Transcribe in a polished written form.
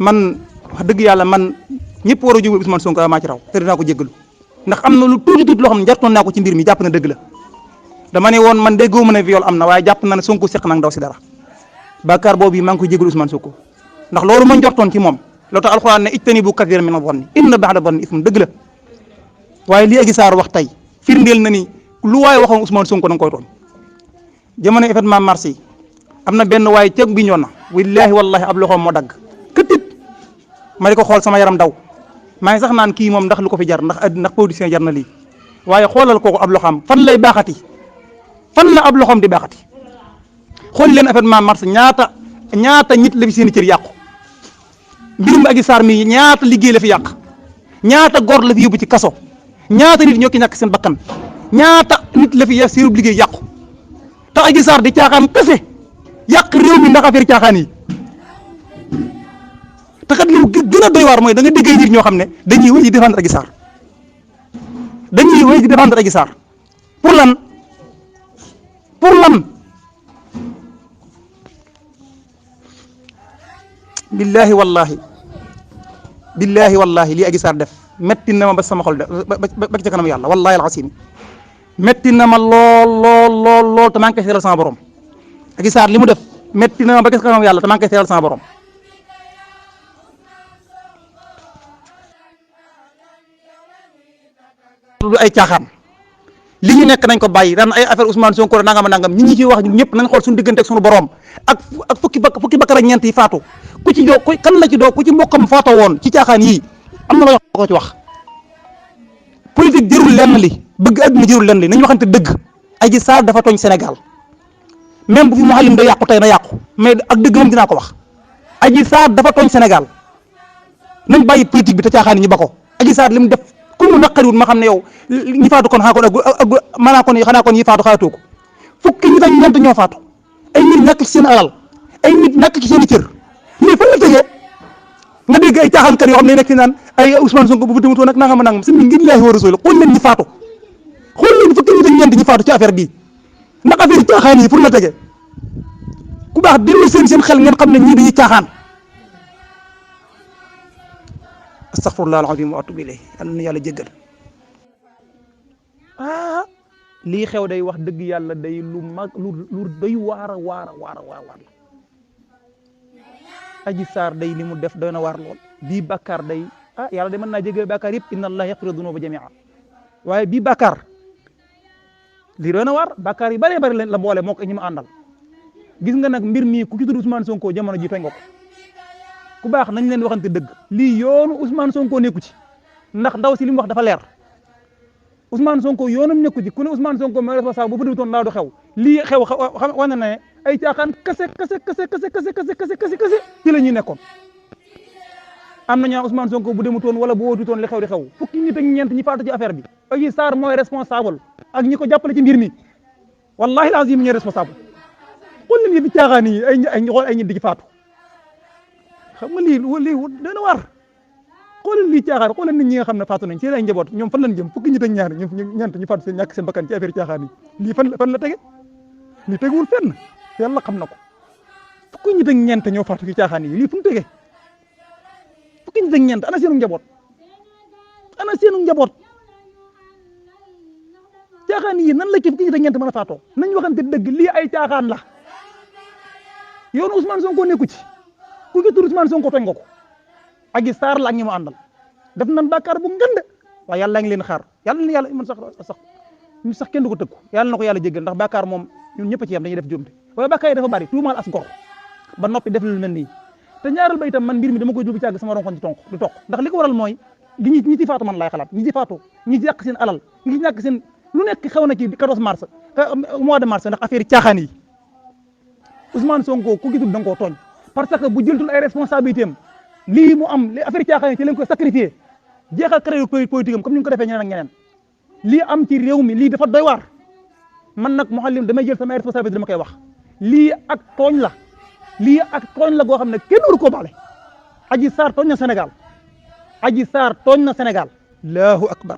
man wax dëgg yàlla man ñëpp war a jublu Ousmane Sonko maa ci raw te dinaa ko jéggalu ndax am na lu tuuti loo xam ne jartoon naa ko ci mbir mi jàpp na dëgg la dama ne woon man déggoo ma ne viol am na waaye jàpp na ne Sonko seq na ndaw si dara bàkkaar boobu maa ngi koy jéggalu Ousmane Sonko ndax loolu ma njortoon ci moom loolu tax alxuraan ne ijtanibu kathiran mina zanni inna ba'da zanni ismun dëgg la waaye lii Adji Sarr wax tey firndeel na ni lu waaye waxoon Ousmane Sonko da nga koy tooñ jamono événement mars yi am na benn waaye ceeb bi ñoon na wallaahi wallahi ab loxoom moo dagg këttit ma di ko xool sama yaram daw maa ngi sax naan kii moom ndax lu ko fi jar ndax politicien jar na lii waaye xoolal kooku ab loxoom fan lay baaxati fan la ab loxoom di baaxati xool leen événement mars ñaata nit la fi seen i cër yàqu mbirum Adji Sarr mi ñaata liggéey la fi yàq ñaata góor la fi yóbbu ci kaso ñaata nit ñoo ki ñàkk seen bakkan ñaata nit la fi seenub liggéey yàqu te Adji Sarr di caaxaan kese yàq réew mi ndax affaire caaxaan yi te kat li gën a doy waar mooy da nga déggee nit ñoo xam ne dañuy wéy di défendre Adji Sarr dañuy wéy di défendre Adji Sarr pour lan billahi wallahi lii Adji Sarr def metti na ma ba sama xol de ba ci kanam yàlla wallahi alazim metti na ma lool te maa ngi koy seeral sama borom Adji Sarr li mu def metti na ma ba ci kanam yàlla te maa ngi koy seeral sama borom du ay caaxaan li ñu nekk nañ ko bàyyi daan ay affaire Ousmane Sonko la nangam ñi ciy wax ñun ñëpp nañ xool suñu diggante ak suñu borom ak fukki bakkar ak ñeent yi faatu ku ci doo kan la ci doo ku ci mbokkam faatoo woon ci caaxaan yii am na la ko ci wax politique jërul lenn li bëgg àdduna jërul lenn li nañu waxante dëgg Adji Sarr dafa tooñ Sénégal même bu fi Mouhalim da yàqu tey na yàqu mais ak dëgg moom dinaa ko wax Adji Sarr dafa tooñ Sénégal nañ bàyyi politique bi te caaxaan yi ñu ba ko Adji Sarr li mu def ku mu naqariwul ma xam ne yow ñi faatu kon xanaa kon xanaa kon ñi faatu xaatoo ko fukki nit ak ñeent ñoo faatu ay nit ñàkk ci seen alal ay nit ñàkk ci seen i cër mais fan la tëjee nga dégg ay caaxaankat yoo xam ne nekk ci naan ay Ousmane Sonko bu demutoon nag nangam si ngir laahi wa rasul xool leen ñi faatu xool leen fukki nit ak ñeent ñi faatu ci affaire bii ndax affaire caaxaan yi fu la tëjee ku baax dellu seen xel ngeen xam ne ñii dañuy caaxaan astaghfirullah alazim wa atubu ilayhi yal na yàlla jéggal lii xew day wax dëgg yàlla day lu mag lu doy waar la Adji Sarr day li mu def doy na waar lool bii bàkkaar day yàlla day mën naa jéggal bàkkaar yëpp inna allah yaghfiru dunuba jamia waaye bii bàkkaar lii doy na waar bàkkaar yi bëree bëri la boole moo ko ñi ma àndal gis nga nag mbir mii ku ci tudd Ousmane Sonko jamono ji tooñ nga ko ku baax nañ leen waxante dëgg lii yoonu Ousmane Sonko nekku ci ndax ndaw si li mu wax dafa leer Ousmane Sonko yoonam nekku ci ku ne Ousmane Sonko mooy responsable bu fa demutoon laa du xew lii xew wane na ne ay caaxaan kase ci la ñuy nekkoon am na ñoo Ousmane Sonko bu demutoon wala bu wóotutoon li xew di xew fukki nit ak ñeent ñi faatu ci affaire bi Adji Sarr mooy responsable ak ñi ko jàppale ci mbir mi wallahi lazim ñooy responsable xool leen yëfi caaxaan yi ay xool ay nit di ci faatu xam nga lii dana war xoolal lii caaxaan xoolal nit ñi nga xam ne faatu nañ seen ay njaboot ñoom fan lañ jëm fukki nit ak ñaar ñeent ñu faatu seen ñàkk seen bakkan ci affaire caaxaan yi lii fan la tege lii teguwul fenn yàlla xam na ko fukki nit ak ñeent ñoo faatu ci caaxaan yi lii fu mu tege fukki nit ak ñeent ana seenu njaboot caaxaan yi nan la ci fukki nit ak ñeent mën a faatoo nañ waxante dëgg lii ay caaxaan la yoonu Ousmane Sonko nekku ci ku ci tur Ousmane Sonko tooñ nga ko Adji Sarr la ak ñi mu àndal def nan bàkkaar bu ngand waaye yàlla ngi leen xaar yàlla na yàlla man sax kenn du ko tëkku yàlla na ko yàlla jéggal ndax bàkkaar moom ñun ñëpp ci yam dañuy def juumte waaye bàkkaar yi dafa bari tuumaal as gor ba noppi def lu mel nii te ñaaral ba itam man mbir mi dama koy dul bi càgg sama ronkoñ ci du toq ndax li ko waral mooy ñi ci faatu man laay xalaat ñi ci faatu ñi ci yàq seen alal ñi ci ñàkk seen lu nekk xew na ci 14 mars mois de mars ndax affaire caaxaan yi Ousmane Sonko ku gisul da nga koo tooñ parce que bu jëltul ay responsabilité am lii mu am affaire caaxaan yi ci lañ ko sacrifié jeexal carrière politique am comme ni ñu ko defee ñeneen ak ñeneen lii am ci réew mi lii dafa doy waar man nag Mouhalim damay jël samay responsabilité dama koy wax lii ak tooñ la goo xam ne kenn waru koo baale Adji Sarr tooñ na Sénégal Adji Sarr tooñ na Sénégal allahu akbar